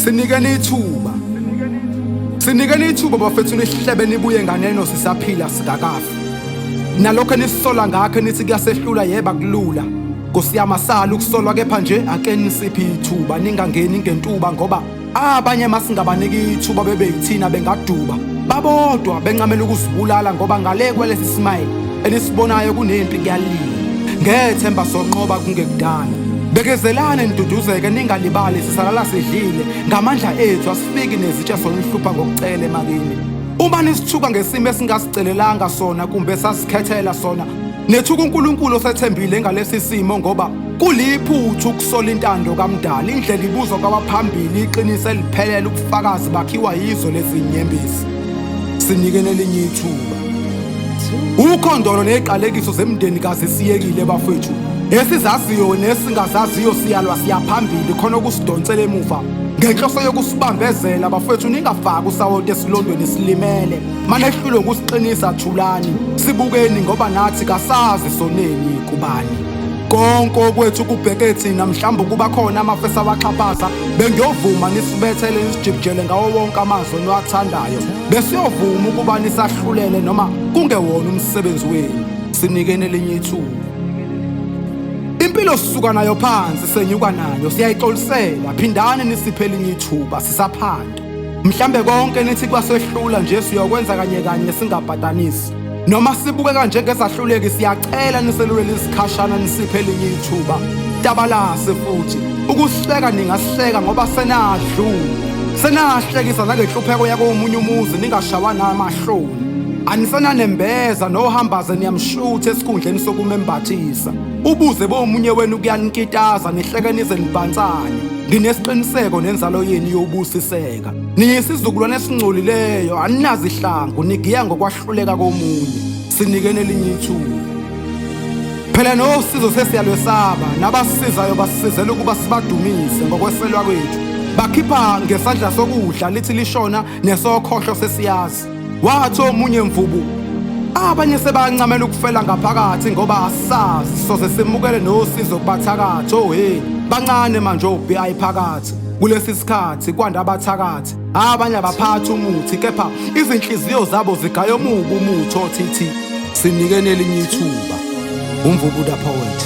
Sinikeni ithuba. Sinikeni ithuba bafethu nihlebe nibuye nganeno sisaphila sikakafi. Nalokho enisola ngakho nithi kuyasehlula yeba kulula. Nkosi yami asali ukusolwa kepha nje ake nisiphe ithuba ningangeni ngentuba ngoba abanye masingabaniki ithuba bebe yithina bengaduba. Babodwa bencamela ukuzibulala ngoba ngale kwalesi smile enisibonayo kunempi kuyaliwa. Ngethemba sonqoba kungekudala. Bekezelani niduduzeke ningalibali sisalala sidlile ngamandla ethu asifiki nezitsha sonihlupha ngokucela emakini. Uma nisithuka ngesimo esingasicelelanga sona kumbe sasikhethela sona nethuka uNkulunkulu osethembile ngalesi simo ngoba kuliphutha ukusola intando kaMdali indlela ibuzwa kwabaphambili iqiniso eliphelele ubufakazi bakhiwa yizo lezi nyembezi. Sinikene elinye ithuba. Ukhondolo neziqalekiso zemndeni kaze siyekile bafethu. Esizaziyo nesingazaziyo siyalwa siyaphambili khona okusidonsela emuva. Ngenhloso yokusibambezela bafethu ningafaki usawoti esilondweni silimele. Manehlulwe ukusiqinisa thulani sibukeni ngoba nathi kasazi soneni kubani. Konke okwethu kubheke thina mhlawumbe ukuba khona amafu esawaxhaphaza bengiyovuma nisibethele nisijibijele ngawo wonke amazwi eniwathandayo besiyovuma ukuba nisahlulele noma kungewona umsebenzi wenu sinikeni elinye ithuba impilo sisuka nayo phansi senyuka nayo siyayixolisela phindani nisiphe elinye ithuba sisaphanda mhlambe konke nithi kwasehlula nje siyokwenza kanye kanye singabhadanisi noma sibukeka njengezahluleki siyacela niselulele isikhashana nisiphe elinye ithuba tabalase futhi ukuhleka ningahleka ngoba senadlula senahlekisa nangenhlupheko yakomunye umuzi ningashawa namahloni anisenanembeza nohambaze niyamshutha esikhundleni sokumembathisa ubuze bomunye wenu kuyaninkitaza nihleke nize nibhansane nginesiqiniseko nenzalo yenu yobusiseka Niyisizukulwane esingcolileyo, aninazihlangu, nigiya ngokwahluleka komunye. Sinikeni elinye ithuba. Phela nosizo sesiyalwesaba, nabasizayo basizela ukuba sibadumise ngokweselwa kwethu. Bakhipha ngesandla sokudla lithi lishona nesokhohlo sesiyazi. Wathi omunye mvubu, abanye sebancamela ukufela ngaphakathi ngoba asazi soze simukele nosizo kubathakathi. Oh hey, bancane manje oBI phakathi. Kulesi sikhathi kwanda abathakathi, abanye abaphathi umuthi kepha izinhliziyo zabo zigaya omubi umuthi othithi sinikeni elinye ithuba. Umvubu the poet.